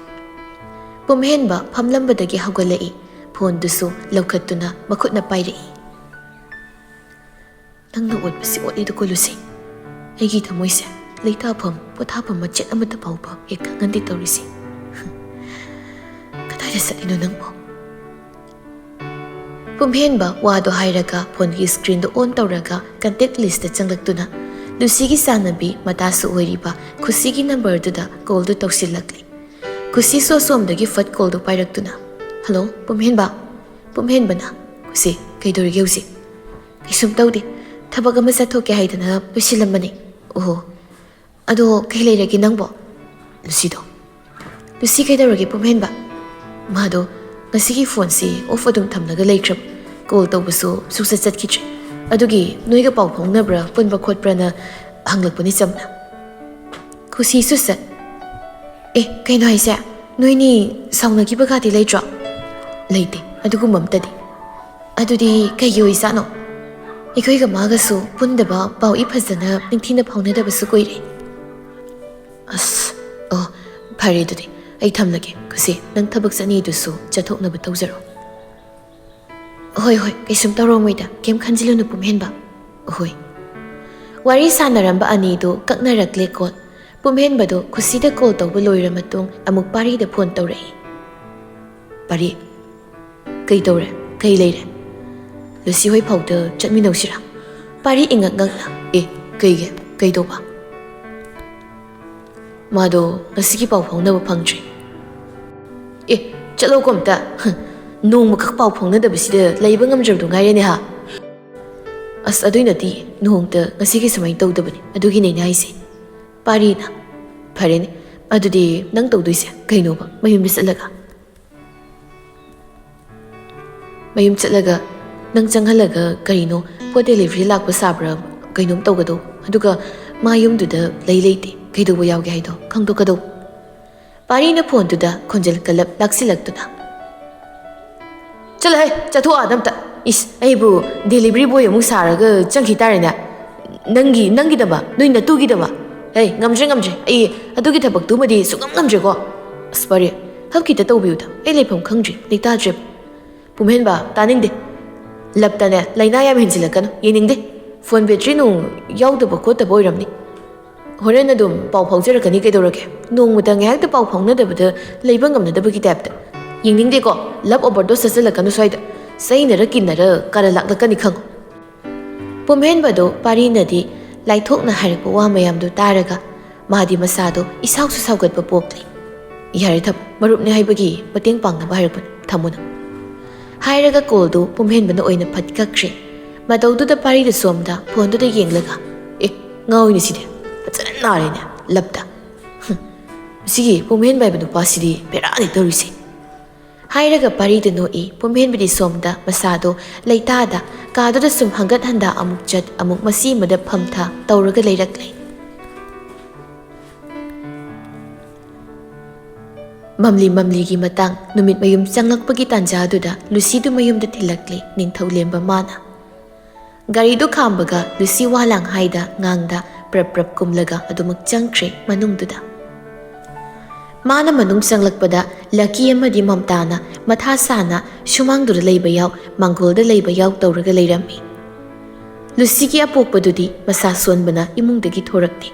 ꯄꯨꯝꯍꯦꯟꯕ ꯐꯝꯂꯝꯕꯗꯒꯤ ꯍꯧꯒꯠꯂꯛꯏ꯫ ꯐꯣꯟꯗꯨꯁꯨ ꯂꯧꯈꯠꯇꯨꯅ ꯃꯈꯨꯠꯅ ꯄꯥꯏꯔꯛꯏ꯫ "ꯅꯪꯅ ꯑꯣꯠꯄꯁꯤ ꯑꯣꯠꯂꯤꯗꯀꯣ ꯂꯨꯁꯤ꯫ ꯑꯩꯒꯤ ꯊꯃꯣꯏꯁꯦ ꯂꯩꯇꯥꯐꯝ ꯄꯣꯊꯥꯐꯝ ꯃꯆꯦꯠ ꯑꯃꯠꯇ ꯐꯥꯎꯕ ꯍꯦꯛ ꯈꯪꯍꯟꯗꯦ ꯇꯧꯔꯤꯁꯤ꯫ ꯀꯗꯥꯏꯗ ꯆꯠꯂꯤꯅꯣ ꯅꯪꯕꯣ?" ꯄꯨꯝꯍꯦꯟꯕ ꯋꯥꯗꯣ ꯍꯥꯏꯔꯒ ꯐꯣꯟꯒꯤ ꯁ꯭ꯀ꯭ꯔꯤꯟꯗꯣ ꯑꯣꯟ ꯇꯧꯔꯒ ꯀꯟꯇꯦꯛ ꯂꯤꯁꯇ ꯆꯪꯂꯛꯇꯨꯅ ꯂꯨꯁꯤꯒꯤ ꯆꯥꯟꯅꯕꯤ ꯃꯇꯥꯁꯨ ꯑꯣꯏꯔꯤꯕ ꯈꯨꯁꯤꯒꯤ ꯅꯝꯕꯔꯗꯨꯗ ꯀꯣꯜꯗꯨ ꯇꯧꯁꯤꯜꯂꯛꯂꯤ꯫ ꯈꯨꯁꯤꯁꯨ ꯑꯁꯣꯝꯗꯒꯤ ꯐꯠ ꯀꯣꯜꯗꯨ ꯄꯥꯏꯔꯛꯇꯨꯅ, "ꯍꯜꯂꯣ, ꯄꯨꯝꯍꯦꯟꯕ?" "ꯄꯨꯝꯍꯦꯟꯕꯅ?" "ꯈꯨꯁꯤ, ꯀꯩꯗꯧꯔꯤꯒꯦ ꯍꯧꯖꯤꯛ?" "ꯀꯩꯁꯨꯝ ꯇꯧꯗꯦ, ꯊꯕꯛ ꯑꯃ ꯆꯠꯊꯣꯛꯀꯦ ꯍꯥꯏꯗꯅ ꯂꯣꯏꯁꯤꯜꯂꯝꯕꯅꯤ꯫" "ꯑꯣꯍꯣ, ꯑꯗꯣ ꯀꯩ ꯂꯩꯔꯒꯦ ꯅꯪꯕꯣ?" "ꯂꯨꯁꯤꯗꯣ꯫" "ꯂꯨꯁꯤ ꯀꯩꯗꯧꯔꯒꯦ ꯄꯨꯝꯍꯦꯟꯕ?" "ꯃꯥꯗꯣ ꯉꯁꯤꯒꯤ ꯐꯣꯟꯁꯤ ꯑꯣꯐ ꯑꯗꯨꯝ ꯊꯝꯂꯒ ꯂꯩꯈ꯭ꯔꯕ, ꯀꯣꯜ ꯇꯧꯕꯁꯨ ꯁꯨꯡꯆꯠ ꯆꯠꯈꯤꯗ꯭ꯔꯦ꯫ ꯑꯗꯨꯒꯤ ꯅꯣꯏꯒ ꯄꯥꯎ ꯐꯥꯎꯅꯕ꯭ꯔꯥ, ꯄꯨꯟꯕ ꯈꯣꯠꯄ꯭ꯔꯥꯅ ꯍꯪꯂꯛꯄꯅꯤ ꯆꯝꯅ꯫" ꯈꯨꯁꯤꯁꯨ ꯆꯠ꯫ "ꯑꯦ, ꯀꯩꯅꯣ ꯍꯥꯏꯁꯦ? ꯅꯣꯏꯅꯤ ꯁꯥꯎꯅꯈꯤꯕꯒꯗꯤ ꯂꯩꯇ꯭ꯔꯣ?" "ꯂꯩꯇꯦ, ꯑꯗꯨꯒꯨꯝꯕ ꯑꯝꯇꯗꯤ꯫" "ꯑꯗꯨꯗꯤ ꯀꯩꯒꯤ ꯑꯣꯏꯖꯥꯠꯅꯣ? ꯑꯩꯈꯣꯏꯒ ꯃꯥꯒꯁꯨ ꯄꯨꯟꯗꯕ, ꯄꯥꯎ ꯏ ꯐꯖꯅ ꯅꯤꯡꯊꯤꯅ ꯐꯥꯎꯅꯗꯕꯁꯨ ꯀꯨꯏꯔꯦ꯫" "ꯑꯁ, ꯑꯣ, ꯐꯔꯦ ꯑꯗꯨꯗꯤ꯫ ꯑꯩ ꯊꯝꯂꯒꯦ꯫ ꯈꯨꯁꯤ, ꯅꯪ ꯊꯕꯛ ꯆꯠꯅꯤꯗꯨꯁꯨ ꯆꯠꯊꯣꯛꯅꯕ ꯇꯧꯖꯔꯣ꯫" "ꯍꯣꯏ, ꯍꯣꯏ, ꯀꯩꯁꯨꯝ ꯇꯧꯔꯝꯃꯣꯏꯗ, ꯀꯩꯝ ꯈꯟꯖꯤꯜꯂꯨꯅꯨ ꯄꯨꯝꯍꯦꯟꯕ꯫" "ꯍꯣꯏ꯫" ꯋꯥꯔꯤ ꯁꯥꯟꯅꯔꯝꯕ ꯑꯅꯤꯗꯨ ꯀꯛꯅꯔꯛꯂꯦ ꯀꯣꯜ꯫ ꯄꯨꯝꯍꯦꯟꯕꯗꯨ ꯈꯨꯁꯤꯗ ꯀꯣꯜ ꯇꯧꯕ ꯂꯣꯏꯔ ꯃꯇꯨꯡ ꯑꯃꯨꯛ ꯄꯥꯔꯤꯗ ꯐꯣꯟ ꯇꯧꯔꯛꯏ꯫ "ꯄꯥꯔꯤ, ꯀꯩ ꯇꯧꯔꯦ? ꯀꯩ ꯂꯩꯔꯦ? ꯂꯨꯁꯤ ꯍꯣꯏ ꯐꯥꯎꯗ ꯆꯠꯃꯤꯟꯅꯧꯁꯤꯔꯥ?" ꯄꯥꯔꯤ ꯏꯉꯛ ꯉꯛꯅ, "ꯑꯦ, ꯀꯩꯒꯤ? ꯀꯩ ꯇꯧꯕ?" "ꯃꯥꯗꯣ ꯉꯁꯤꯒꯤ ꯄꯥꯎ ꯐꯥꯎꯅꯕ ꯐꯪꯗ꯭ꯔꯤ꯫" "ꯑꯦ, ꯆꯠꯂꯣꯀꯣ ꯑꯝꯇ꯫ ꯍ, ꯅꯣꯡꯃꯈꯛ ꯄꯥꯎ ꯐꯥꯎꯅꯗꯕꯁꯤꯗ ꯂꯩꯕ ꯉꯝꯗ꯭ꯔꯕꯗꯣ ꯉꯥꯏꯔꯦꯅꯦ ꯍꯥ?" ꯑꯁ, ꯑꯗꯨꯏ ꯅꯠꯇꯦ, ꯅꯣꯡꯇ ꯉꯁꯤꯒꯤ ꯁꯨꯃꯥꯏꯅ ꯇꯧꯗꯕꯅꯤ, ꯑꯗꯨꯒꯤꯅꯦ ꯑꯩꯅ ꯍꯥꯏꯁꯦ꯫ ꯄꯥꯔꯤꯅ, "ꯐꯔꯦꯅꯦ, ꯑꯗꯨꯗꯤ ꯅꯪ ꯇꯧꯗꯣꯏꯁꯦ ꯀꯩꯅꯣꯕ? ꯃꯌꯨꯝꯗ ꯆꯠꯂꯒ?" "ꯃꯌꯨꯝ ꯆꯠꯂꯒ ꯅꯪ ꯆꯪꯍꯜꯂꯒ ꯀꯔꯤꯅꯣ, ꯄꯣꯠ ꯗꯦꯂꯤꯚꯔꯤ ꯂꯥꯛꯄ ꯁꯥꯕ꯭ꯔꯥ, ꯀꯩꯅꯣꯝ ꯇꯧꯒꯗꯧꯕ, ꯑꯗꯨꯒ ꯃꯥ ꯌꯨꯝꯗꯨꯗ ꯂꯩ ꯂꯩꯇꯦ, ꯀꯩꯗꯧꯕ ꯌꯥꯎꯒꯦ ꯍꯥꯏꯗꯣ ꯈꯪꯗꯣꯛꯀꯗꯧꯕ꯫" ꯄꯥꯔꯤꯅ ꯐꯣꯟꯗꯨꯗ ꯈꯣꯟꯖꯦꯜ ꯀꯜꯂꯞ ꯂꯥꯛꯁꯤꯜꯂꯛꯇꯨꯅ, "ꯆꯠꯂꯣꯍꯦ, ꯆꯠꯊꯣꯛ ꯑꯥꯗ ꯑꯝꯇ꯫ ꯏꯁ, ꯑꯩꯕꯨ ꯗꯦꯂꯤꯚꯔꯤ ꯕꯣꯏ ꯑꯃꯨꯛ ꯁꯥꯔꯒ ꯆꯪꯈꯤ ꯇꯥꯔꯦꯅꯦ꯫ ꯅꯪꯒꯤ, ꯅꯪꯒꯤꯗꯃꯛ, ꯅꯣꯏ ꯅꯇꯨꯒꯤꯗꯃꯛ꯫ ꯍꯦ, ꯉꯝꯗ꯭ꯔꯦ, ꯉꯝꯗ꯭ꯔꯦ꯫ ꯑꯩ ꯑꯗꯨꯒꯤ ꯊꯕꯛꯇꯨꯃꯗꯤ ꯁꯨꯡꯉꯝ ꯉꯝꯗ꯭ꯔꯦꯀꯣ꯫ ꯑꯁ, ꯄꯥꯔꯤ, ꯍꯞ ꯈꯤꯇ ꯇꯧꯕꯤꯌꯨꯗ꯫ ꯑꯩ ꯂꯩꯐꯝ ꯈꯪꯗ꯭ꯔꯦ, ꯂꯩꯇꯥꯗ꯭ꯔꯦ꯫" "ꯄꯨꯝꯍꯦꯟꯕ, ꯇꯥꯅꯤꯡꯗꯦ꯫ ꯂꯞꯇꯅꯦ, ꯂꯥꯏꯅꯥ ꯌꯥꯝ ꯍꯦꯟꯖꯤꯜꯂꯛꯀꯅꯨ, ꯌꯦꯡꯅꯤꯡꯗꯦ꯫ ꯐꯣꯟ ꯕꯦꯇ꯭ꯔꯤ ꯅꯨꯡ ꯌꯥꯎꯗꯕ ꯈꯣꯠꯇꯕ ꯑꯣꯏꯔꯝꯅꯤ꯫ ꯍꯣꯔꯦꯟ ꯑꯗꯨꯝ ꯄꯥꯎ ꯐꯥꯎꯖꯔꯛꯀꯅꯤ, ꯀꯩꯗꯧꯔꯒꯦ? ꯅꯣꯡꯃꯇ ꯉꯥꯏꯍꯥꯛꯇ ꯄꯥꯎ ꯐꯥꯎꯅꯗꯕꯗ ꯂꯩꯕ ꯉꯝꯅꯗꯕꯒꯤ ꯇꯥꯏꯞꯇ꯫ ꯌꯦꯡꯅꯤꯡꯗꯦꯀꯣ, ꯂꯞ ꯑꯣꯚꯔꯗꯣꯁ ꯆꯠꯁꯤꯜꯂꯛꯀꯅꯨ ꯁ꯭ꯋꯥꯏꯗ꯫ ꯆꯩꯅꯔ ꯀꯤꯟꯅꯔ ꯀꯥꯔ ꯂꯥꯛꯂꯛꯀꯅꯤ ꯈꯪꯉꯨ꯫" ꯄꯨꯝꯍꯦꯟꯕꯗꯣ ꯄꯥꯔꯤꯅꯗꯤ ꯂꯥꯏꯊꯣꯛꯅ ꯍꯥꯏꯔꯛꯄ ꯋꯥ ꯃꯌꯥꯝꯗꯨ ꯇꯥꯔꯒ ꯃꯥꯗꯤ ꯃꯁꯥꯗꯣ ꯏꯁꯥꯎꯁꯨ ꯁꯥꯎꯒꯠꯄ ꯄꯣꯛꯂꯤ꯫ "ꯌꯥꯔꯦ ꯊꯝꯃꯣ, ꯃꯔꯨꯞꯅꯤ ꯍꯥꯏꯕꯒꯤ ꯃꯇꯦꯡ ꯄꯥꯡꯅꯕ ꯍꯥꯏꯔꯛꯄꯅꯤ, ꯊꯝꯃꯣ ꯅꯪ꯫" ꯍꯥꯏꯔꯒ ꯀꯣꯜꯗꯨ ꯄꯨꯝꯍꯦꯟꯕꯅ ꯑꯣꯏꯅ ꯐꯠ ꯀꯛꯈ꯭ꯔꯦ꯫ ꯃꯇꯧꯗꯨꯗ ꯄꯥꯔꯤꯗ ꯁꯣꯝꯗ ꯐꯣꯟꯗꯨꯗ ꯌꯦꯡꯂꯒ, "ꯑꯦ, ꯉꯥꯎꯏꯅꯦ ꯁꯤꯗꯤ, ꯐꯖꯅ ꯅꯥꯔꯦꯅꯦ ꯂꯞꯇ꯫ ꯍꯨꯝ, ꯁꯤꯒꯤ ꯄꯨꯝꯍꯦꯟꯕ ꯍꯥꯏꯕ ꯅꯨꯄꯥꯁꯤꯗꯤ ꯕꯦꯔꯥꯅꯤ ꯇꯧꯔꯤꯁꯦ꯫" ꯍꯥꯏꯔꯒ ꯄꯥꯔꯤꯗ ꯅꯣꯛꯏ꯫ ꯄꯨꯝꯍꯦꯟꯕꯗꯤ ꯁꯣꯝꯗ ꯃꯁꯥꯗꯣ ꯂꯩꯇꯥꯗ ꯀꯥꯗꯨꯗ ꯁꯨꯝ ꯍꯪꯒꯠ ꯍꯟꯗꯥ ꯑꯃꯨꯛ ꯆꯠ ꯑꯃꯨꯛ ꯃꯆꯤ ꯑꯃꯗ ꯐꯝꯊ ꯇꯧꯔꯒ ꯂꯩꯔꯛꯂꯦ꯫ ꯃꯝꯂꯤ ꯃꯝꯂꯤꯒꯤ ꯃꯇꯥꯡ, ꯅꯨꯃꯤꯠ ꯃꯌꯨꯝ ꯆꯪꯂꯛꯄꯒꯤ ꯇꯥꯟꯖꯥꯗꯨꯗ ꯂꯨꯁꯤꯗꯨ ꯃꯌꯨꯝꯗ ꯊꯤꯜꯂꯛꯂꯦ ꯅꯤꯡꯊꯧꯂꯦꯝꯕ ꯃꯥꯅ꯫ ꯒꯥꯔꯤꯗꯨ ꯈꯥꯝꯕꯒ ꯂꯨꯁꯤ ꯋꯥ ꯂꯥꯡ ꯍꯥꯏꯗ ꯉꯥꯡꯗ ꯄ꯭ꯔꯞ ꯄ꯭ꯔꯞ ꯀꯨꯝꯂꯒ ꯑꯗꯨꯃꯛ ꯆꯪꯈ꯭ꯔꯦ ꯃꯅꯨꯡꯗꯨꯗ꯫ ꯃꯥꯅ ꯃꯅꯨꯡ ꯆꯪꯂꯛꯄꯗ ꯂꯀꯤ ꯑꯃꯗꯤ ꯃꯝꯇꯥꯅ ꯃꯊꯥ ꯁꯥꯅ ꯁꯨꯃꯥꯡꯗꯨꯗ ꯂꯩꯕ ꯌꯥꯎ, ꯃꯥꯡꯒꯣꯜꯗ ꯂꯩꯕ ꯌꯥꯎ ꯇꯧꯔꯒ ꯂꯩꯔꯝꯃꯤ꯫ ꯂꯨꯁꯤꯒꯤ ꯑꯄꯣꯛꯄꯗꯨꯗꯤ ꯃꯁꯥ ꯁꯣꯟꯕꯅ ꯏꯃꯨꯡꯗꯒꯤ ꯊꯣꯔꯛꯇꯦ꯫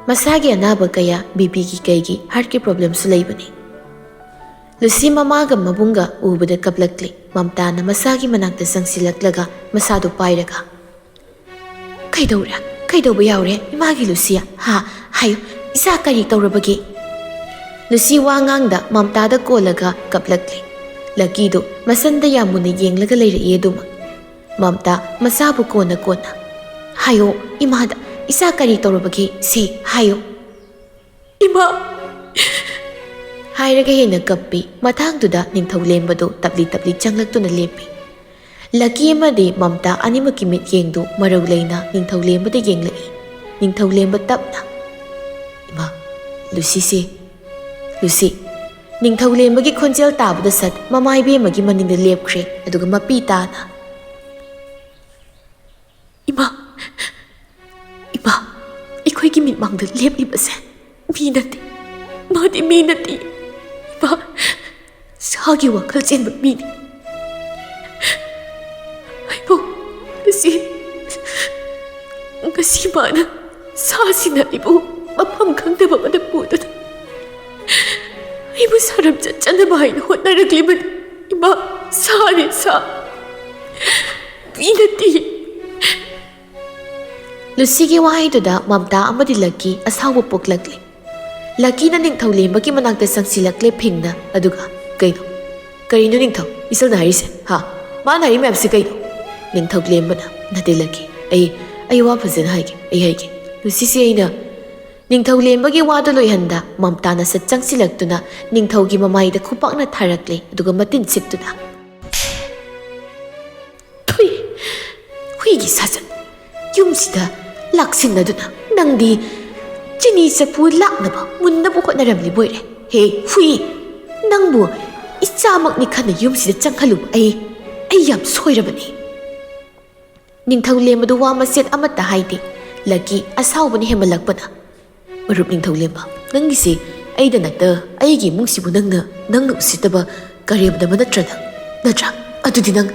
ꯃꯁꯥꯒꯤ ꯑꯅꯥꯕ ꯀꯌꯥ, ꯕꯤ ꯄꯤꯒꯤ ꯀꯩꯒꯤ, ꯍꯥꯔꯠꯀꯤ ꯄ꯭ꯔꯣꯕ꯭ꯂꯦꯝꯁꯨ ꯂꯩꯕꯅꯤ꯫ ꯂꯨꯁꯤ ꯃꯃꯥꯒ ꯃꯕꯨꯡꯒ ꯎꯕꯗ ꯀꯞꯂꯛꯂꯦ꯫ ꯃꯝꯇꯥꯅ ꯃꯁꯥꯒꯤ ꯃꯅꯥꯛꯇ ꯆꯪꯁꯤꯜꯂꯛꯂꯒ ꯃꯁꯥꯗꯨ ꯄꯥꯏꯔꯒ, "ꯀꯩꯗꯧꯔꯦ? ꯀꯩꯗꯧꯕ ꯌꯥꯎꯔꯦ? ꯏꯃꯥꯒꯤ ꯂꯨꯁꯤ, ꯍꯥ? ꯍꯥꯏꯌꯨ, ꯏꯆꯥ ꯀꯔꯤ ꯇꯧꯔꯕꯒꯦ?" ꯂꯨꯁꯤ ꯋꯥ ꯉꯥꯡꯗ ꯃꯝꯇꯥꯗ ꯀꯣꯜꯂꯒ ꯀꯞꯂꯛꯂꯦ꯫ ꯂꯀꯤꯗꯨ ꯃꯁꯟꯗ ꯌꯥꯝ ꯃꯨꯟꯅ ꯌꯦꯡꯂꯒ ꯂꯩꯔꯛꯏ ꯑꯗꯨꯃꯛ꯫ ꯃꯝꯇꯥ ꯃꯁꯥꯕꯨ ꯀꯣꯟꯅ ꯀꯣꯟꯅ, "ꯍꯥꯏꯌꯣ, ꯏꯃꯥꯗ ꯏꯆꯥ ꯀꯔꯤ ꯇꯧꯔꯕꯒꯦ ꯁꯦ ꯍꯥꯏꯌꯣ꯫ ꯏꯃꯥ!" ꯍꯥꯏꯔꯒ ꯍꯦꯟꯅ ꯀꯞꯄꯤ꯫ ꯃꯇꯥꯡꯗꯨꯗ ꯅꯤꯡꯊꯧꯂꯦꯝꯕꯗꯨ ꯇꯞꯂꯤ ꯇꯞꯂꯤ ꯆꯪꯂꯛꯇꯨꯅ ꯂꯦꯞꯄꯤ꯫ ꯂꯛꯀꯤ ꯑꯃꯗꯤ ꯃꯝꯇꯥ ꯑꯅꯤꯃꯛꯀꯤ ꯃꯤꯠꯌꯦꯡꯗꯨ ꯃꯔꯧ ꯂꯩꯅ ꯅꯤꯡꯊꯧꯂꯦꯝꯕꯗ ꯌꯦꯡꯂꯛꯏ꯫ ꯅꯤꯡꯊꯧꯂꯦꯝꯕ ꯇꯞꯅ, "ꯏꯃꯥ, ꯂꯨꯁꯤꯁꯦ, ꯂꯨꯁꯤ!" ꯅꯤꯡꯊꯧꯂꯦꯝꯕꯒꯤ ꯈꯣꯟꯖꯦꯜ ꯇꯥꯕꯗ ꯁꯠ ꯃꯃꯥ ꯏꯕꯦꯝꯃꯒꯤ ꯃꯅꯤꯡꯗ ꯂꯦꯞꯈ꯭ꯔꯦ, ꯑꯗꯨꯒ ꯃꯄꯤ ꯇꯥꯅ, "ꯏꯃꯥ, ꯏꯃꯥ, ꯑꯩꯈꯣꯏꯒꯤ ꯃꯤꯠꯃꯥꯡꯗ ꯂꯦꯞꯂꯤꯕꯁꯦ ꯃꯤ ꯅꯠꯇꯦ, ꯃꯥꯗꯤ ꯃꯤ ꯅꯠꯇꯦ꯫ ꯏꯃꯥ, ꯁꯥꯒꯤ ꯋꯥꯈꯜ ꯆꯦꯟꯕ ꯃꯤꯅꯤ꯫ ꯑꯩꯕꯨ ꯉꯁꯤ, ꯉꯁꯤ ꯃꯥꯅ ꯁꯥꯁꯤꯅ ꯑꯩꯕꯨ ꯃꯐꯝ ꯈꯪꯗꯕ ꯑꯃꯗ ꯄꯨꯗꯨꯅ ꯑꯩꯕꯨ ꯁꯥꯔꯝ ꯆꯠꯆꯅꯕ ꯍꯥꯏꯅ ꯍꯣꯠꯅꯔꯛꯂꯤꯕꯅꯤ꯫ ꯏꯃꯥ, ꯁꯥꯅꯤ, ꯁꯥ꯫ ꯃꯤ ꯅꯠꯇꯦ꯫" ꯂꯨꯁꯤꯒꯤ ꯋꯥꯍꯩꯗꯨꯗ ꯃꯝꯇꯥ ꯑꯃꯗꯤ ꯂꯛꯀꯤ ꯑꯁꯥꯎꯕ ꯄꯣꯛꯂꯛꯂꯤ꯫ ꯂꯛꯀꯤꯅ ꯅꯤꯡꯊꯧꯂꯦꯝꯕꯒꯤ ꯃꯅꯥꯛꯇ ꯆꯪꯁꯤꯜꯂꯛꯂꯦ ꯐꯤꯡꯅ, ꯑꯗꯨꯒ, "ꯀꯩꯅꯣ? ꯀꯔꯤꯅꯣ ꯅꯤꯡꯊꯧ, ꯏꯆꯜꯅ ꯍꯥꯏꯔꯤꯁꯦ? ꯍꯥ? ꯃꯥꯅ ꯍꯥꯏꯔꯤ ꯃꯌꯥꯝꯁꯦ ꯀꯩꯅꯣ?" ꯅꯤꯡꯊꯧꯂꯦꯝꯕꯅ, "ꯅꯠꯇꯦ ꯂꯛꯀꯤ, ꯑꯩ, ꯑꯩ ꯋꯥ ꯐꯖꯅ ꯍꯥꯏꯒꯦ, ꯑꯩ ꯍꯥꯏꯒꯦ꯫ ꯂꯨꯁꯤꯁꯦ ꯑꯩꯅ..." ꯅꯤꯡꯊꯧꯂꯦꯝꯕꯒꯤ ꯋꯥꯗꯨ ꯂꯣꯏꯍꯟꯗ ꯃꯝꯇꯥꯅ ꯁꯠ ꯆꯪꯁꯤꯜꯂꯛꯇꯨꯅ ꯅꯤꯡꯊꯧꯒꯤ ꯃꯃꯥꯏꯗ ꯈꯨꯄꯥꯛꯅ ꯊꯥꯔꯛꯂꯦ, ꯑꯗꯨꯒ ꯃꯇꯤꯟ ꯁꯤꯠꯇꯨꯅ, "ꯊꯨꯏ, ꯍꯨꯏꯒꯤ ꯁꯥꯖꯟ! ꯌꯨꯝꯁꯤꯗ ꯂꯥꯛꯁꯤꯟꯅꯗꯨꯅ ꯅꯪꯗꯤ ꯆꯤꯅꯤ ꯆꯐꯨ ꯂꯥꯛꯅꯕ ꯃꯨꯟꯅꯕ ꯍꯣꯠꯅꯔꯝꯂꯤꯕꯣꯏꯔꯦ꯫ ꯍꯦ ꯍꯨꯏ, ꯅꯪꯕꯨ ꯏꯆꯥꯃꯛꯅꯤ ꯈꯟꯅ ꯌꯨꯝꯁꯤꯗ ꯆꯪꯍꯜꯂꯨꯕ ꯑꯩ, ꯑꯩ ꯌꯥꯝ ꯁꯣꯏꯔꯕꯅꯤ꯫" ꯅꯤꯡꯊꯧꯂꯦꯝꯕꯗꯨ ꯋꯥ ꯃꯆꯦꯠ ꯑꯃꯠꯇ ꯍꯥꯏꯗꯦ꯫ ꯂꯛꯀꯤ ꯑꯁꯥꯎꯕꯅ ꯍꯦꯟꯃꯜꯂꯛꯄꯅ, "ꯃꯔꯨꯞ ꯅꯤꯡꯊꯧꯂꯦꯝꯕ, ꯅꯪꯒꯤꯁꯤ ꯑꯩꯗ ꯅꯠꯇ ꯑꯩꯒꯤ ꯏꯃꯨꯡꯁꯤꯕꯨ ꯅꯪꯅ, ꯅꯪꯅ ꯎꯁꯤꯠꯇꯕ ꯀꯔꯦꯝꯅꯕ ꯅꯠꯇ꯭ꯔ ꯅꯪ? ꯅꯠꯇ꯭ꯔꯥ? ꯑꯗꯨꯗꯤ ꯅꯪ..."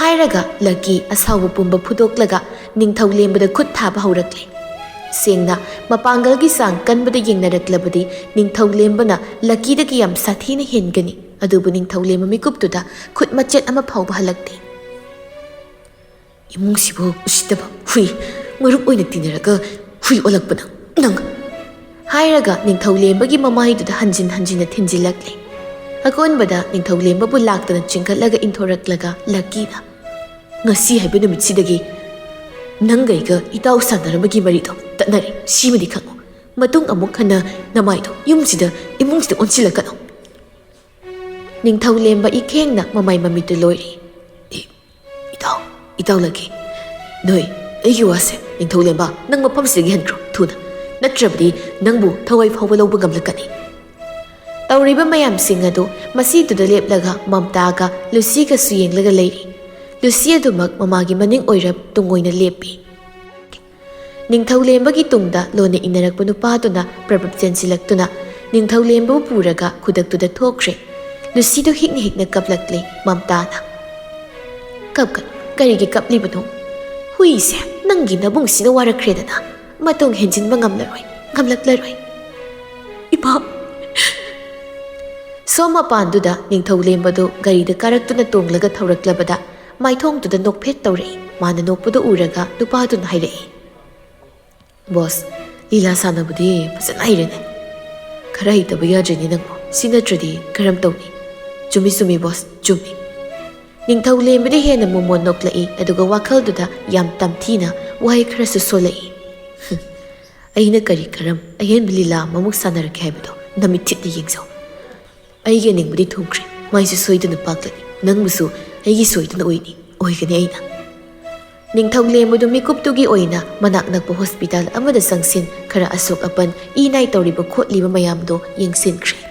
ꯍꯥꯏꯔꯒ ꯂꯛꯀꯤ ꯑꯁꯥꯎꯕ ꯄꯨꯝꯕ ꯐꯨꯗꯣꯛꯂꯒ ꯅꯤꯡꯊꯧꯂꯦꯝꯕꯗ ꯈꯨꯠ ꯊꯥꯕ ꯍꯧꯔꯛꯂꯦ꯫ ꯁꯦꯡꯅ, ꯃꯄꯥꯡꯒꯜꯒꯤ ꯆꯥꯡ ꯀꯟꯕꯗ ꯌꯦꯡꯅꯔꯛꯂꯕꯗꯤ ꯅꯤꯡꯊꯧꯂꯦꯝꯕꯅ ꯂꯛꯀꯤꯗꯒꯤ ꯌꯥꯝ ꯁꯥꯊꯤꯅ ꯍꯦꯟꯒꯅꯤ꯫ ꯑꯗꯨꯕꯨ ꯅꯤꯡꯊꯧꯂꯦꯝꯕ ꯃꯤꯀꯨꯞꯇꯨꯗ ꯈꯨꯠ ꯃꯆꯦꯠ ꯑꯃ ꯐꯥꯎꯕ ꯍꯜꯂꯛꯇꯦ꯫ "ꯏꯃꯨꯡꯁꯤꯕꯨ ꯎꯁꯤꯠꯇꯕ ꯍꯨꯏ, ꯃꯔꯨꯞ ꯑꯣꯏꯅ ꯇꯤꯟꯅꯔꯒ ꯍꯨꯏ ꯑꯣꯜꯂꯛꯄ ꯅꯪ, ꯅꯪ!" ꯍꯥꯏꯔꯒ ꯅꯤꯡꯊꯧꯂꯦꯝꯕꯒꯤ ꯃꯃꯥꯏꯗꯨꯗ ꯍꯟꯖꯤꯟ ꯍꯟꯖꯤꯟꯅ ꯊꯤꯟꯖꯤꯜꯂꯛꯂꯦ꯫ ꯑꯀꯣꯟꯕꯗ ꯅꯤꯡꯊꯧꯂꯦꯝꯕꯕꯨ ꯂꯥꯛꯇꯅ ꯆꯤꯡꯈꯠꯂꯒ ꯏꯟꯊꯣꯔꯛꯂꯒ ꯂꯛꯀꯤꯅ, "ꯉꯁꯤ ꯍꯥꯏꯕ ꯅꯨꯃꯤꯠꯁꯤꯗꯒꯤ ꯅꯪꯒ ꯑꯩꯒ ꯏꯇꯥꯎ ꯁꯥꯟꯅꯔꯝꯕꯒꯤ ꯃꯔꯤꯗꯣ ꯇꯠꯅꯔꯦ, ꯁꯤꯃꯗꯤ ꯈꯪꯉꯨ꯫ ꯃꯇꯨꯡ ꯑꯃꯨꯛ ꯍꯟꯅ ꯅꯃꯥꯏꯗꯣ ꯌꯨꯝꯁꯤꯗ, ꯏꯃꯨꯡꯁꯤꯗ ꯑꯣꯟꯁꯤꯜꯂꯛꯀꯅꯨ꯫" ꯅꯤꯡꯊꯧ ꯂꯦꯝꯕ ꯏꯈꯦꯡꯅ ꯃꯃꯥꯏ ꯃꯃꯤꯠꯇꯨ ꯂꯣꯏꯔꯤ꯫ "ꯏ-, ꯏꯇꯥꯎ, ꯏꯇꯥꯎ ꯂꯛꯀꯤ, ꯅꯣꯏ, ꯑꯩꯒꯤ ꯋꯥꯁꯦ, ꯅꯤꯡꯊꯧ ꯂꯦꯝꯕ, ꯅꯪ ꯃꯐꯝꯁꯤꯗꯒꯤ ꯍꯟꯈ꯭ꯔꯣ, ꯊꯨꯅ꯫ ꯅꯠꯇ꯭ꯔꯕꯗꯤ ꯅꯪꯕꯨ ꯊꯋꯥꯏ ꯐꯥꯎꯕ ꯂꯧꯕ ꯉꯝꯂꯛꯀꯅꯤ꯫" ꯇꯧꯔꯤꯕ ꯃꯌꯥꯝꯁꯤꯡ ꯑꯗꯨ ꯃꯁꯤꯗꯨꯗ ꯂꯦꯞꯂꯒ ꯃꯝꯇꯥꯒ ꯂꯨꯁꯤꯒꯁꯨ ꯌꯦꯡꯂꯒ ꯂꯩꯔꯤ꯫ ꯂꯨꯁꯤ ꯑꯗꯨꯃꯛ ꯃꯃꯥꯒꯤ ꯃꯅꯤꯡ ꯑꯣꯏꯔꯞ ꯇꯨꯡ ꯑꯣꯏꯅ ꯂꯦꯞꯄꯤ꯫ ꯅꯤꯡꯊꯧ ꯂꯦꯝꯕꯒꯤ ꯇꯨꯡꯗ ꯂꯣꯟꯅ ꯏꯟꯅꯔꯛꯄ ꯅꯨꯄꯥꯗꯨꯅ ꯄ꯭ꯔꯞ ꯄ꯭ꯔꯞ ꯆꯦꯟꯁꯤꯜꯂꯛꯇꯨꯅ ꯅꯤꯡꯊꯧ ꯂꯦꯝꯕꯕꯨ ꯄꯨꯔꯒ ꯈꯨꯗꯛꯇꯨꯗ ꯊꯣꯛꯈ꯭ꯔꯦ꯫ ꯂꯨꯁꯤꯗꯨ ꯍꯤꯛꯅ ꯍꯤꯛꯅ ꯀꯞꯂꯛꯂꯦ ꯃꯝꯇꯥꯅ꯫ "ꯀꯞꯀꯅꯨ, ꯀꯔꯤꯒꯤ ꯀꯞꯂꯤꯕꯅꯣ? ꯍꯨꯏꯁꯦ, ꯅꯪꯒꯤ ꯅꯕꯨꯡꯁꯤꯅ ꯋꯥꯔꯛꯈ꯭ꯔꯦꯗꯅ, ꯃꯇꯨꯡ ꯍꯦꯟꯖꯤꯟꯕ ꯉꯝꯂꯔꯣꯏ, ꯉꯝꯂꯛꯂꯔꯣꯏ꯫" "ꯏꯃꯥ!" ꯁꯣꯝ ꯃꯄꯥꯟꯗꯨꯗ ꯅꯤꯡꯊꯧ ꯂꯦꯝꯕꯗꯨ ꯒꯥꯔꯤꯗ ꯀꯥꯔꯛꯇꯨꯅ ꯇꯣꯡꯂꯒ ꯊꯧꯔꯛꯂꯕꯗ ꯃꯥꯏꯊꯣꯡꯗꯨꯗ ꯅꯣꯛꯐꯦꯠ ꯇꯧꯔꯛꯏ꯫ ꯃꯥꯅ ꯅꯣꯛꯄꯗꯨ ꯎꯔꯒ ꯅꯨꯄꯥꯗꯨꯅ ꯍꯥꯏꯔꯛꯏ, "ꯕꯣꯁ, ꯂꯤꯂꯥ ꯁꯥꯟꯅꯕꯗꯤ ꯐꯖꯅ ꯍꯩꯔꯦꯅꯦ꯫ ꯈꯔ ꯍꯩꯇꯕ ꯌꯥꯗ꯭ꯔꯦꯅꯦ ꯅꯪꯕꯨ꯫ ꯁꯤ ꯅꯠꯇ꯭ꯔꯗꯤ ꯀꯔꯝ ꯇꯧꯅꯤ?" "ꯆꯨꯝꯃꯤ, ꯆꯨꯝꯃꯤ, ꯕꯣꯁ, ꯆꯨꯝꯃꯤ꯫" ꯅꯤꯡꯊꯧ ꯂꯦꯝꯕꯗꯤ ꯍꯦꯟꯅ ꯃꯣꯃꯣꯟ ꯅꯣꯛꯂꯛꯏ, ꯑꯗꯨꯒ ꯋꯥꯈꯜꯗꯨꯗ ꯌꯥꯝ ꯇꯝꯊꯤꯅ ꯋꯥꯍꯩ ꯈꯔꯁꯨ ꯁꯣꯜꯂꯛꯏ꯫ "ꯑꯩꯅ ꯀꯔꯤ ꯀꯔꯝ ꯑꯍꯦꯟꯕ ꯂꯤꯂꯥ ꯑꯃꯃꯨꯛ ꯁꯥꯟꯅꯔꯛꯀꯦ ꯍꯥꯏꯕꯗꯣ ꯅꯃꯤꯠ ꯊꯤꯠꯅ ꯌꯦꯡꯖꯧ꯫ ꯑꯩꯒꯤ ꯑꯅꯤꯡꯕꯗꯤ ꯊꯨꯡꯈ꯭ꯔꯦ꯫ ꯃꯥꯏꯁꯨ ꯁꯣꯏꯗꯅ ꯄꯥꯛꯂꯅꯤ꯫ ꯅꯪꯕꯨꯁꯨ ꯑꯩꯒꯤ ꯁꯣꯏꯗꯅ ꯑꯣꯏꯅꯤ, ꯑꯣꯏꯒꯅꯤ ꯑꯩꯅ꯫" ꯅꯤꯡꯊꯧ ꯂꯦꯝꯕꯗꯨ ꯃꯤꯀꯨꯞꯇꯨꯒꯤ ꯑꯣꯏꯅ ꯃꯅꯥꯛ ꯅꯛꯄ ꯍꯣꯁꯄꯤꯇꯥꯜ ꯑꯃꯗ ꯆꯪꯁꯤꯟ, ꯈꯔ ꯑꯁꯣꯛ ꯑꯄꯟ, ꯏ ꯅꯥꯏ ꯇꯧꯔꯤꯕ ꯈꯣꯠꯂꯤꯕ ꯃꯌꯥꯝꯗꯣ ꯌꯦꯡꯁꯤꯟꯈ꯭ꯔꯦ꯫